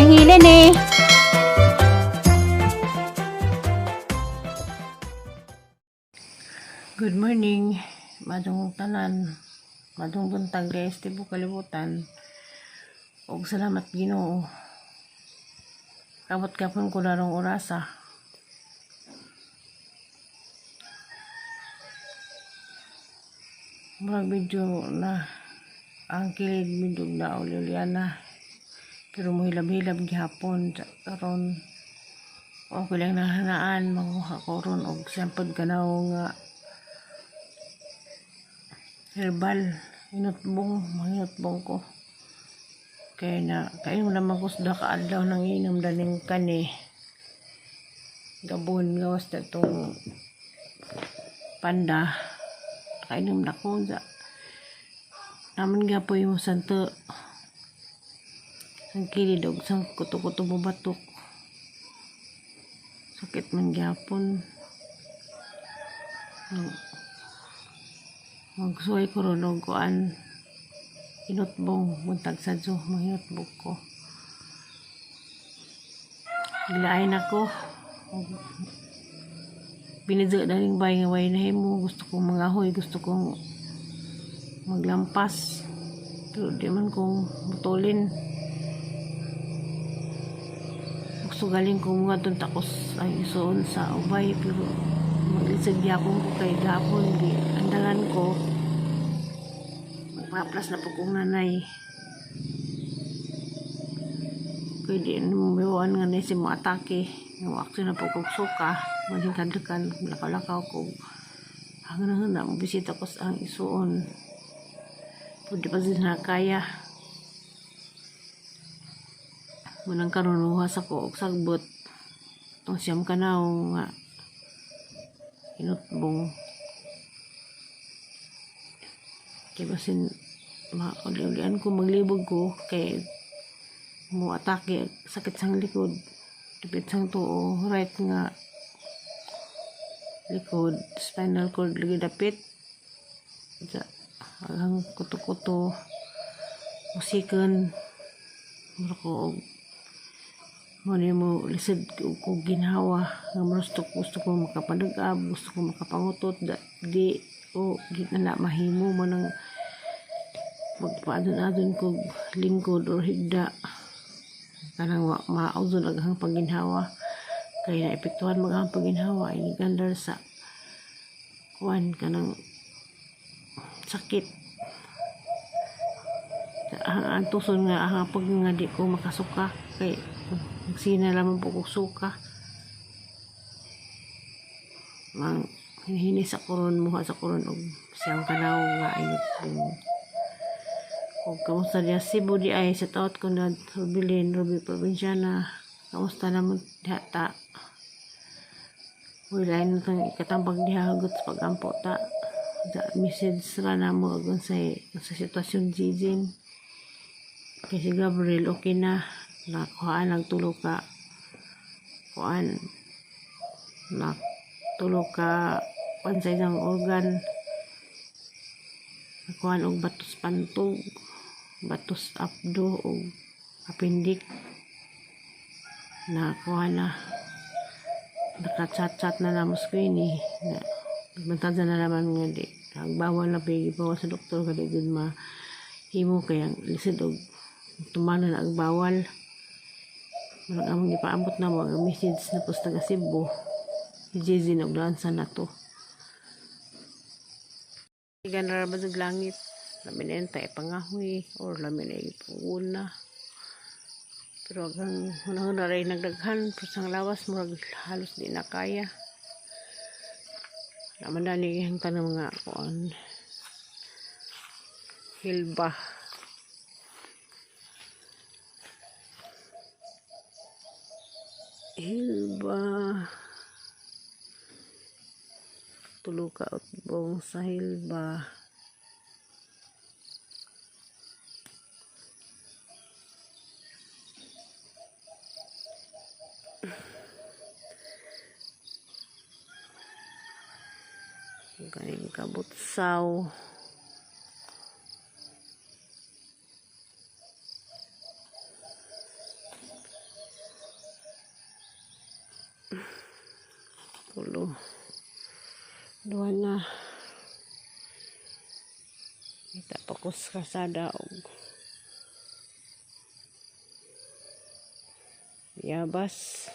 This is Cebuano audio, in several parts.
Nahilin eh. Good morning, madung tanan, madung buntag guys, tibuok kalibutan. Og salamat Ginoo. Kabot kapon ko larong orasa. Murag medyo na ang kilid medyo na uliuliana. Pero muhilab-hilab gihapon karon okay lang nahanaan manguha ko ron og sampad kanaw nga herbal inutbong, manginutbong ko kaya na kayo naman ko sa kaadlaw nang inom daning kani gabon gawas na itong panda, kainom na ko sa naman nga po yung santo ang kilid og sang kuto-kuto mo batok, sakit man gyapon. Magsuway ko ron og kuan, inutbong, buntag sadyo manginutbong ko. Gilain ako binidyo na rin bay nga way nahimo. Gusto kong mangahoy, gusto kong maglampas, pero di man kong mutulin. Gusto galing ko mga doon takos ang isuon sa ubay, pero maglisod gyapon ko kay gapon di andangan ko magpaplas na po kong nanay kay di mo nga na si mo atake nga action na po kog suka manhingkadlakan lakaw-lakaw ko hanggang na mo bisita ko sa ang isuon, pwede pa din na kaya. Munang karon sa ko og sagbot tong siyam kanaw nga inutbong kay basin mauli-ulian ko, maglibog ko kay mo atake sakit sang likod, dapit sang tuo, right nga likod, spinal cord lagi dapit sa ang kuto-kuto, musikan mura ko og mo ni mo lisod ko ginhawa nga gusto, gusto ko makapanag-ab, gusto ko makapangutot, da, di o di na na mahimo mo nang magpaadon-adon ko lingkod or higda kanang maudon aghang pagginhawa kay naepektuhan mag ang pagginhawa ay gandar sa kuan kanang sakit ang antuson nga ang pag nga di ko makasuka kay magsina lamang po kog suka. Mang hinihini sa koron, muha sa koron og siyang kanaw nga inot og kamusta diya Cebu di ay sa taot ko na Rubilin, Ruby Provinciana, kamusta naman diha ta? Uy, lain na tang ikatambag diha hugot sa pagampo ta sa message ra na mo agon sa sitwasyon Jijin. Kay si Gabriel okay na, nakuhaan ng tulo ka kuan na tulo ka kuan sa isang organ, nakuhaan og batos pantog, batos abdo og appendix. Nakuha na, naka-chat-chat na namo sa ini na nagbantayan na naman nga di nagbawal na pigi bawal sa doktor kay di gud mahimo kay ang lisod og tumana na ang bawal. Murag among gipaabot na mo ang message na po sa taga Cebu si JZ na og sa na to. Ganara ba sa langit, lamin na yun tayo pangahoy or lamin na ipanguna, pero ang hunahuna rin nagdaghan pero sang lawas murag halos di na kaya naman dani ang tanang mga kuan hilba. Hilba, tulo ka utbong sa hilba. Galing kabutsaw. Tulo. Duha na. Kita pa ko sa kasada og yabas.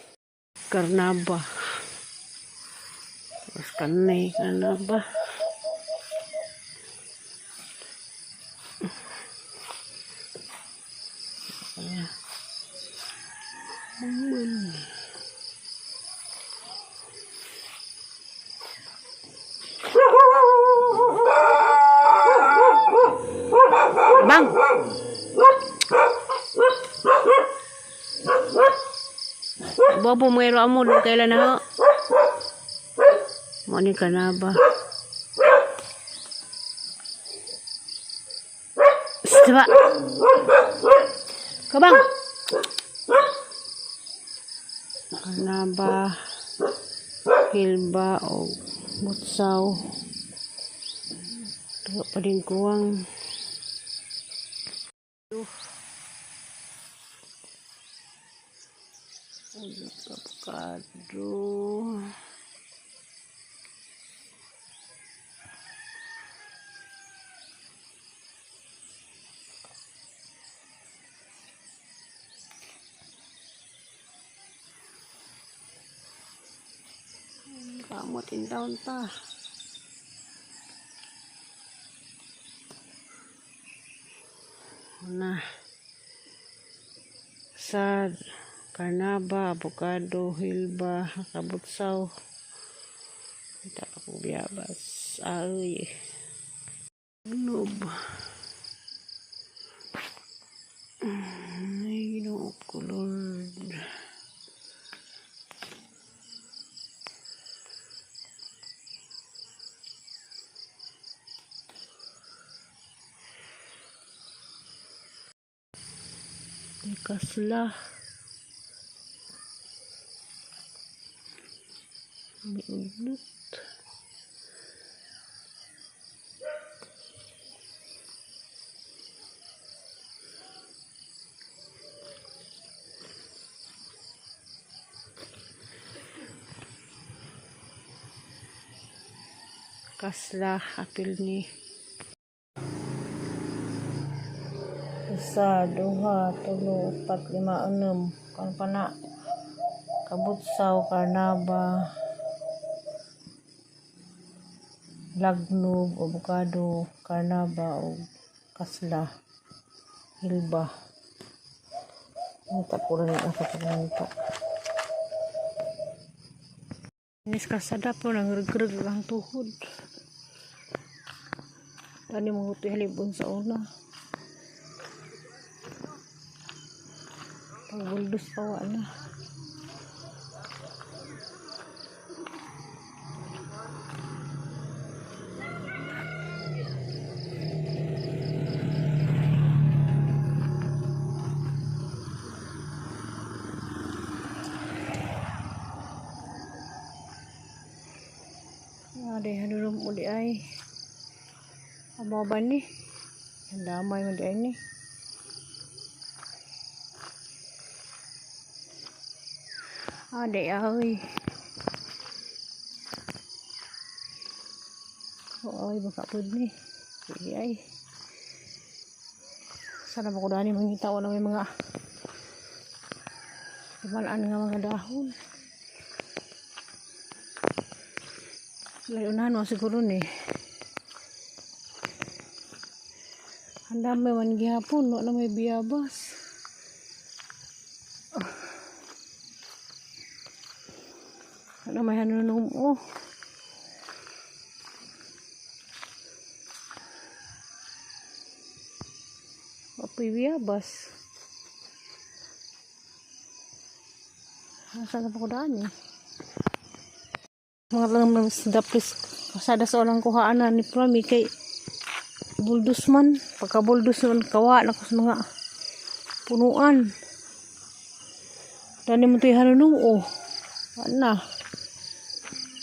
Karnaba. Tapos kanay, karnaba. Kaya, mangman. Bang! Bobo mo ero amo dun kailan na ho. Mo ni kanaba. Diba? Kabang! Kanaba, hilba, o butsaw. Tuwa pa din kuwang. Avocado. Kamot in town ta. Na. Sad, karnaba, avocado, hilba, kabutsaw. Kita pa ko biyabas. Ay. Noob. Ay, Ginoo ko, Lord. Kasla. May ugnot. Kasla, apil ni. Isa, duha, tulo, upat, lima, unom. Kan pa na. Kabutsaw, karnaba, lagnob, avocado, karnaba, o kasla, hilba. Ang tapuran na ako pagmanta. Nis kasada po, nangrug-rug ang tuhod. Tani mo hutoy halibon sa una. Pagbuldos pa wa na. Ade hanurum uli ay. Amo ba ni? Ang damay mo di ay ni. Ade ay. Oo, ay baka pud ni. Di ay. Sana ba ko dani mangita na may mga Malaan nga mga dahon. Layo na no siguro ni. Ang dami man gihapon, wa na may biyabas. Ano may hanunom oh. Apoy biyabas. Asa na pa ko daan eh. Mga lang mga daplis kasada sa ulang kuhaan na ni Prami kay buldus man. Pagka buldus man kawa na ko sa mga punuan. Dani mo to'y hanunong oh. Ana.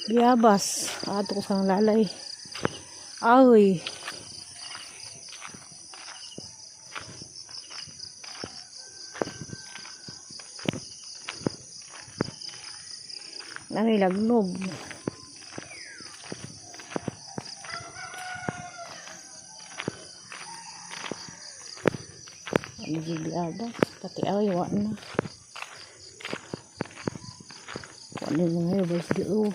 Biyabas. Ato ko sa lalay. Ay. Ano lagnob. Ano biyabas? Pati ay, wa na. Wa na yung mga yabas di oh.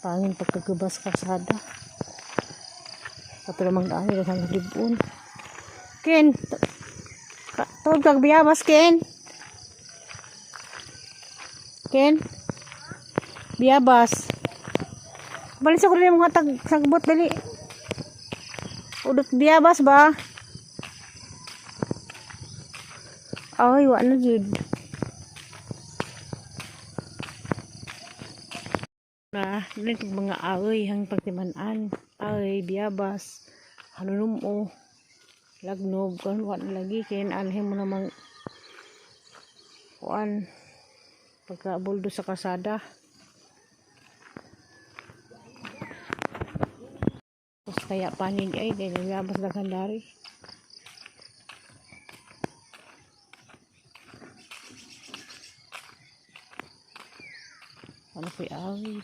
Pangin pagkagabas kasada. Kato lamang daan yung libon. Ken! Tuod kag biyabas, Ken! Ken? Biyabas. Balik sa ko rin mga tag sagbot dali. Udot biyabas ba? Ay, wa na jud. Na, dili tong mga away hang pagtiman-an. Ay, biyabas. Hanunumo. Lagnob kan wa na lagi kay anhin mo namang kuan pagka buldo sa kasada. Tapos kaya panig ay kay biyabas daghan dari. Ano ko'y away.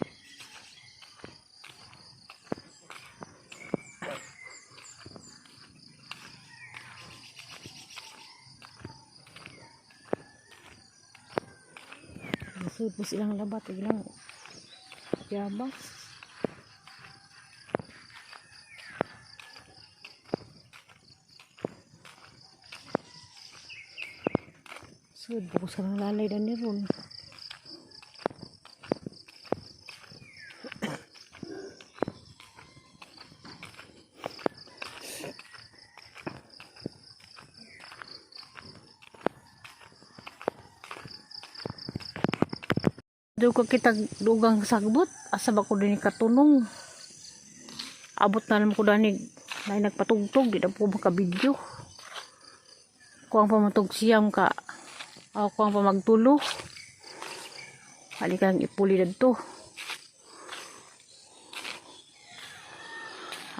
Nasud po silang labat, ilang biyabas. Sud, bukos ka ng lalay na ni Ron. Doon ko kita dugang sagbot. Asa ba ko din katunong? Abot na naman ko dani na nagpatugtog. Di na po makabidyo. Kuang pa matug siyam ka. Ako kuang pa magtulo. Halika lang ipuli dito.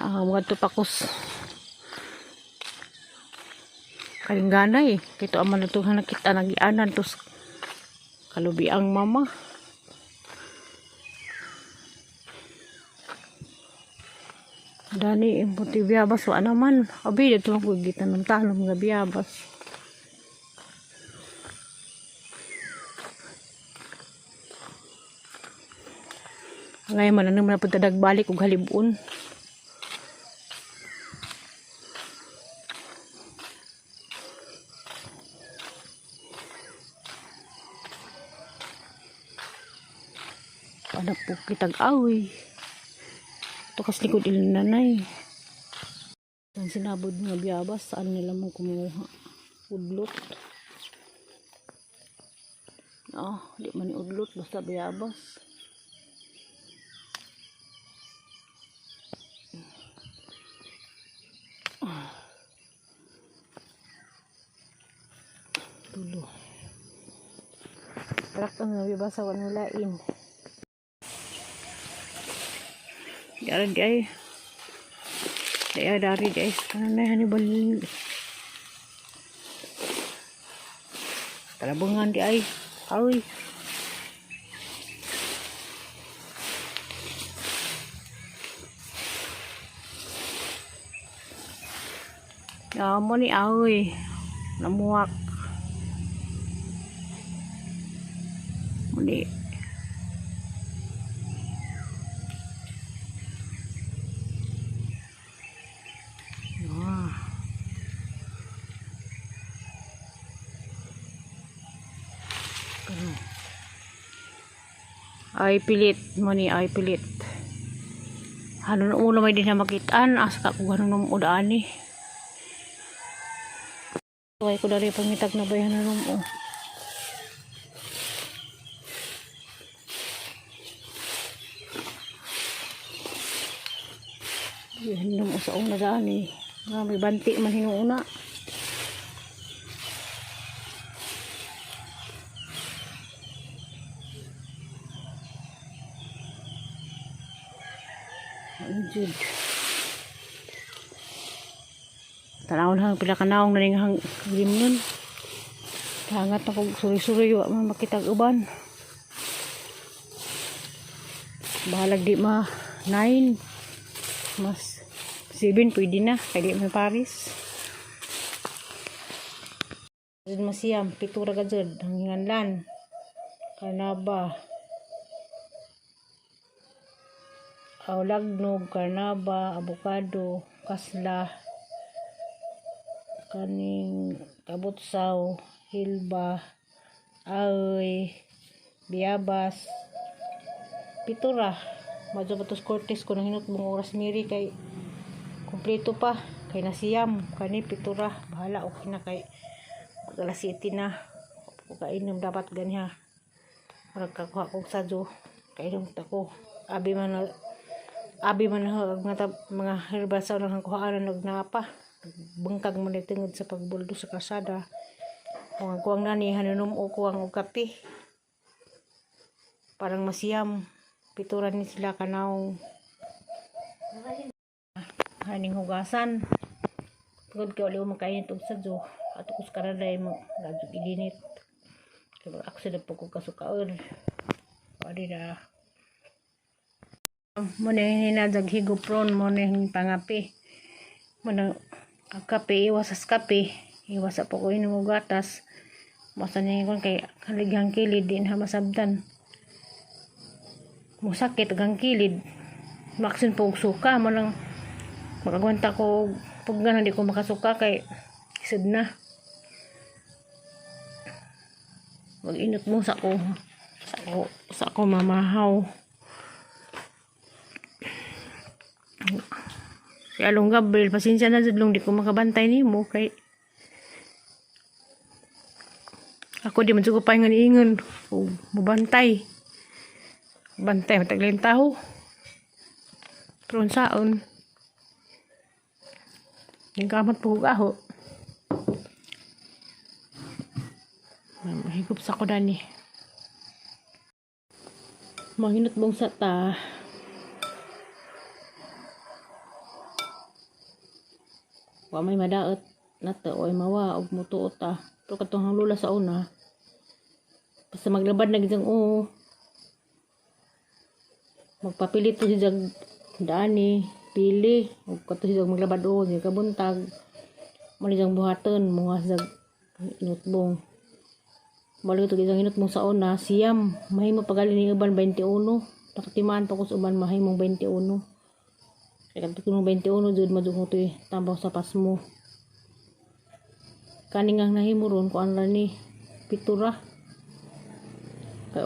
Ah, mga to pakos. Kalingganay. Kito aman na ito nakita nagianan tos kalubi ang mama. Dani, imputi biyabas, wa naman. Abi, dito ako gitanong tanong mga biyabas. Ngayon man, ano man punta dagbalik og halibon. Ano po kitag away. Ito kas likod ilang nanay. Ang sinabod mga biyabas, saan nila mong kumuha? Udlot. Ah, di man ni udlot, basta biyabas. Ah. Tulo. Trak ang mga biyabas sa walang lain. Dari di ay. Di ay dari di ay. Ano na Hannibal. Talabungan di ay. Awi. Ya mo ni awi. Namuak. Muli. Ah. Ano? Ay pilit mo ni ay pilit. Ano na ulo may din na makitaan asa ka kung ano nung udaan ni. Ay ko dari pangitag na bayan na nung o. Yan nung sa una daan eh. Nga may banti man hinuuna. Ano jud? Tanawon hang pila ka naong naning hang gimnon. Hangat ako suri-suri wa man makita ang uban. Bahalag di ma 9 mas 7 pwede na kay di man Paris. Jud masiyam, pito ra ka jud ang hinganlan. Karnaba. Aw, lagnog, karnaba, abukado, kasla, kaning kabutsaw, hilba, ay, biyabas, pito ra. Madyo pa tos Cortez ko nang hinot mong oras miri kay kumpleto pa kay nasiyam kani, pito ra. Bahala, okay na kay mag alas 7 na ko kainom. Dapat ganiha murag kakuha kog sadyo, kainom ta ko. Abi man na, abi man na mga, mga herbal sa unang kuhaan nag napa bangkag mo na tungod sa pagbuldo sa kalsada. Kung ang kuwang nani hanunom o kuwang og kape, parang masiyam, pito ra ni sila kanaw haning hugasan tungod kay wala mo makainit og sadyo ato ko sa kanaday mo radyo ilinit kay mag accident po ko kasukaon. Wali na mo na hinadag higupron mo na yung pangapi mo na ang kape, iwas sa kape, iwas sa po ko inom og gatas. Basta niya kon kay halighang kilid din ha masabtan musakit ang kilid. Maksin po og suka mo lang makagwanta ko og pag ganun di ko makasuka kay isod na mag-inot mo sa ko mamahaw. Si Along Gabriel, pasensya na jud, long, di ko makabantay nimo kay ako di man jud ko pahingan ingon o mobantay bantay mataglain tao, pero unsaon, nagkamot po ko aho. Mahigop sa ko dani. Manginot bong sa ta. Wa may madaot nato oy mawa og mutuot ta. Pero katong ang lula sa una. Basta maglabad na gid oo. Magpapilit to si Jag dani pili og kato si Jag maglabad oo di kabuntag. Mo ni jang buhaton mga sa inutbong. Balik ito isang inutbong sa una, siyam. Mahimo pagali ni uban 21. Nakatimaan pa ko sa uban mahimong 21. Kaya kadto kunong 21 jud madugong to tambaw sa pasmo. Kaning ang nahimo ron kuan ra ni, pito ra. Kay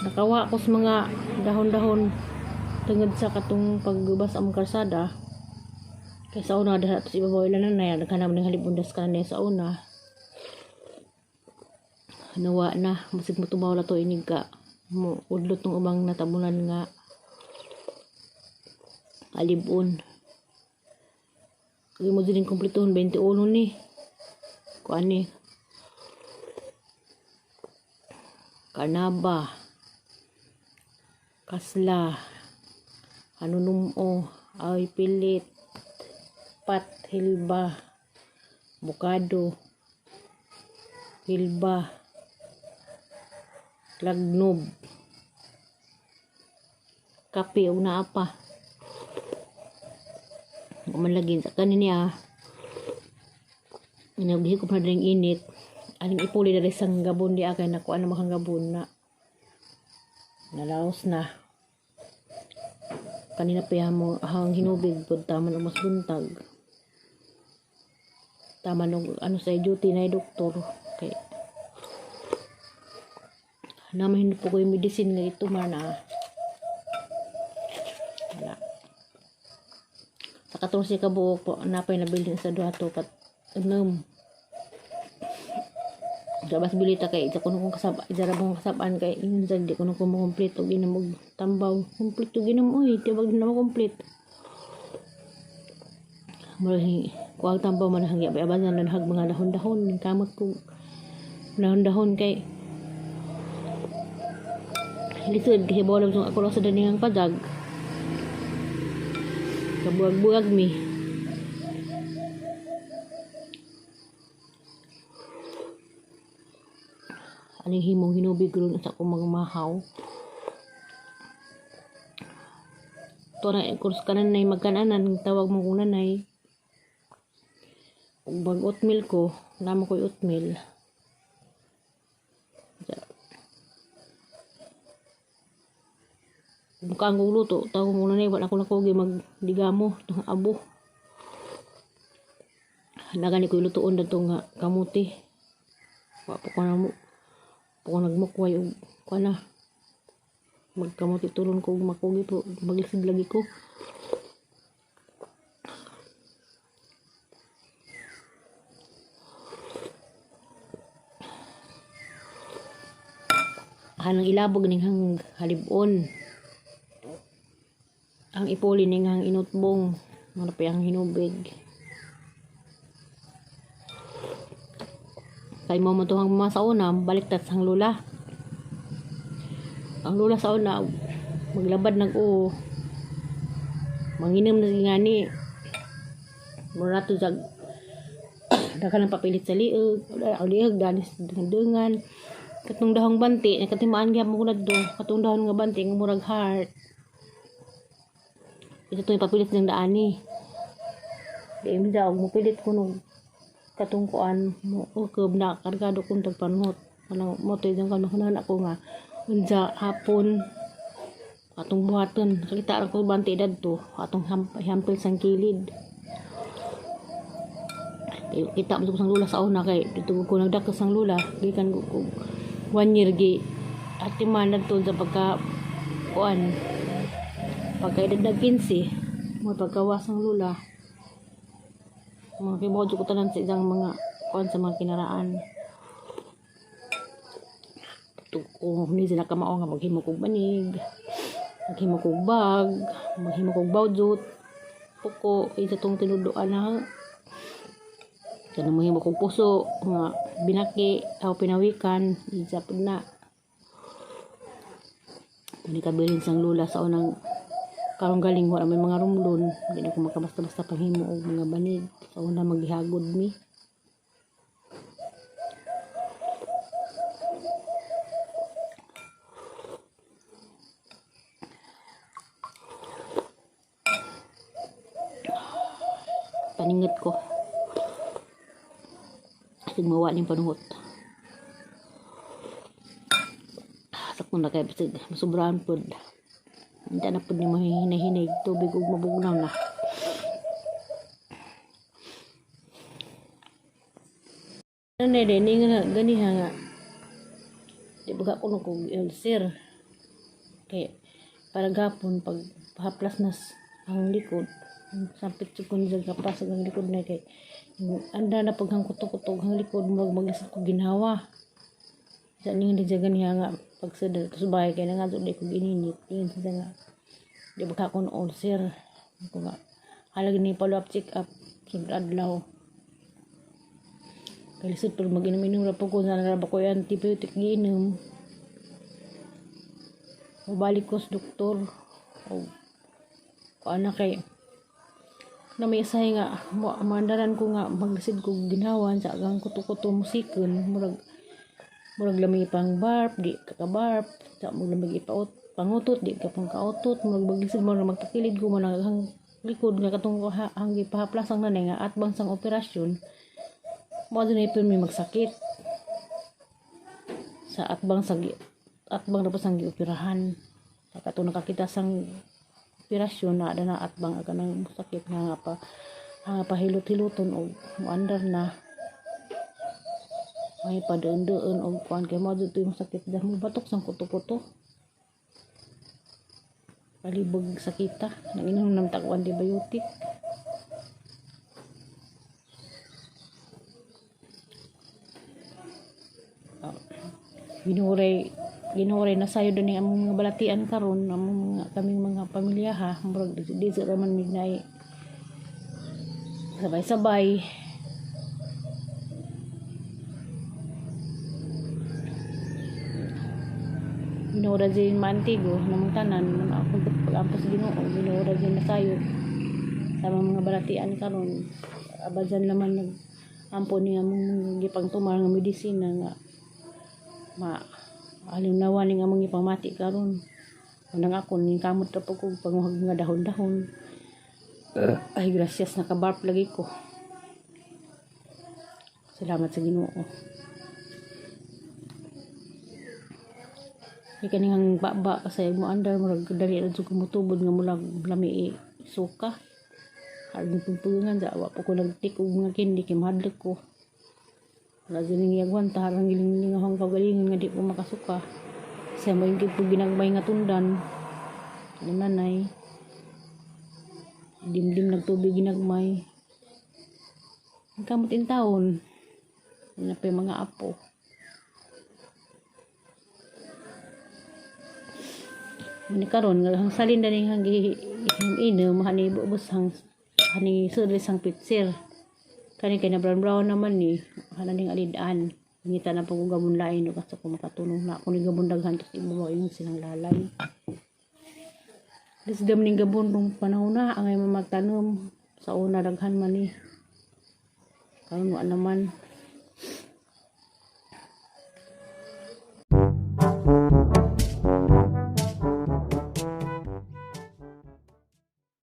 nakawa ko sa mga dahon-dahon tungod sa katong pagbas ang kalsada. Kay sa una dahil sa ibabaw ilan na naghanap ng halibundas ka na sa una. Nawa na, masig mo tumaw la to inig ka mo udlot tong ubang natabunan nga alibon. Kaya mo din kumpletohon 21 ni. Kuan ni. Kanaba. Kasla. Hanunumo. Ay pilit. Pat hilba. Bukado. Hilba. Lagnob. Kape ug naa pa. Man lagi sa kanin niya. Inabhi ko pa rin init. Aning ipuli na rin sang gabon di kay nakuha na makang gabon na. Nalaos na. Kanina pa mo hang hinubig pud taman og mas buntag. Tama nung ano sa duty na doktor kay namahin po ko yung medicine nga ito man na wala. Sa 14 ka buok po napay nabilin sa duha to kat enem. Gabas bilita kay isa kuno kong kasab isa ra bang kasab-an kay ingon sad di kuno ko mo complete og inom og tambaw. Complete og inom oy, tibag na mo complete. Murag kuang tambaw man hangya aban na hag mga dahon-dahon, kamot ko dahon-dahon kay lisod kay hibaw lang ako lang sa danihang padag. Kabuag-buag mi. Aning himong hinubig ron sa akong magmahaw. To na kurs kananay magkananan tawag mo kong nanay. Ug bag oatmeal ko, namo ko'y oatmeal. Mukaan kong luto, tawag ko na wala ko na ko magdigamo tong abo. Nagani ko lutoon na nga kamuti. Wa po ko na mo po ko nagmukway og kuan na. Magkamuti tulon ko og makugi po maglisod lagi ko. Hanang ilabog ning hang halibon. Ang ipuli ning hang inutbong. Mura pa ang hinubig. Kay mo man to hang mga sa una, baliktad sang lula. Ang lula sa una, maglabad nag o. Manginom na ngani. Mura to jag daghan ang papilit sa liog, liog danis dengan. Katong dahong banti, nakatimaan gyapon ko nadto. Katong dahon nga banti nga murag heart. Ito to yung papilit ng daani. Di mo daw mopilit ko nung katong kuan mo ukob na kargado kong tagpanhot. Kanang mo to yung kanang ko nga unsa hapon atong buhaton nakita ra ko banti dadto atong hampil sang kilid. Kay kita mo sang lula sa una kay dito ko nagdako sang lula gikan ko ko 1 year gi atiman dadto sa pagka kuan pagka edad na 15 mo pagkawas ang lula mga kibaw ko tanan sa isang mga kuan sa mga kinaraan. Ko ni sila kamao nga maghimo kog banig, maghimo kog bag, maghimo kog bawjut, puko isa tong tinuduan na kanang mahimo kog puso nga binaki aw pinawikan isa pud na. Ani kabilin sang lula sa unang karong galing wala may mga rumlon, di na ko makabasta-basta panghimo og mga banig sa una maghihagod mi. Paningat ko. Kasi mawa ning panuhot. Sakto na kay bisag masubrahan pod. Hindi na pod ni mahinay-hinay tubig ug mabugnaw na. Ano na din nga ganiha nga di ba ko kog ulcer. Kay para gapon pag haplas nas ang likod, sampit jud ko niya gapas ang likod na kay anda na pag hang kuto-kuto ang likod murag maglisod ko ginhawa. Sa ning di ganiha nga pag sa sa bahay kay nga di ko gininit ingon siya nga di ba ka ko ulcer. Ko nga halag ni follow up check up sunod adlaw. Kay lisod pag mag-inom-inom ra po ko na ra ba ko yung antibiotic giinom. Mobalik ko sa doktor. O kuan na kay na may usahay nga mo mandaran ko nga maglisod ko ginhawan sa agang kuto-kuto musikon murag murag lami pang barp di ka ka barp sa murag lami ipaut pangutot di ka pang kautot murag maglisod mo magtakilid ko man ang likod nga katong ang gipahaplasang nanay nga atbang sang operasyon mo na ipon may magsakit sa atbang sa atbang na po sang gioperahan kato nakakita sang operasyon na na atbang aga nang sakit nga nga pa nga pahilot-hiloton og muandar na may padeun-deun og kuan kay mo dito yung sakit dahil mo batok sang kuto-kuto palibog sakita nanginom nam tag antibiotic. Ginuray ginuray na sayo din ang among mga balatian karon among mga kaming mga pamilya ha murag di ra man mignay sabay-sabay. Ginoo din maantigo namong tanan ako pag-ampos Ginoo Ginoo din nasayod sa among mga balatian karon abajan naman nag ampo ni among gipangtumar nga medisina nga ma alinawan ning among gipamati karon. Unang ako ning kamot ra po kog panguhag nga dahon-dahon. Ay gracias nakabarp lagi ko. Salamat sa Ginoo. Di kaning baba kasi mo andar, murag dali ra jud ko motubod nga mulag lami suka. Aron pugpugngan sa wa pa ko nagtik og mga candy kay mahadlok ko. Wala jud ning yagwan ta harang giling akong kaugalingon nga di ko makasuka. Siya mo yung po ginagmay nga tundan. Ano nanay. Dimdim nagtubig ginagmay. Ang kamot in taon. Ano pa yung mga apo. Mani karon nga hang salin dani hang inom hani bubos hang hani sudli sang pitsir. Kani kay na brown brown naman ni hanan ning alid-an. Ngita na po ko gabon lain no kaso ko makatunong na ako ni gabon daghan tos ibabaw ingon silang lalay. Lisdam ning gabon rong panahon na angay mamagtanom sa una daghan man ni. Karon wa naman.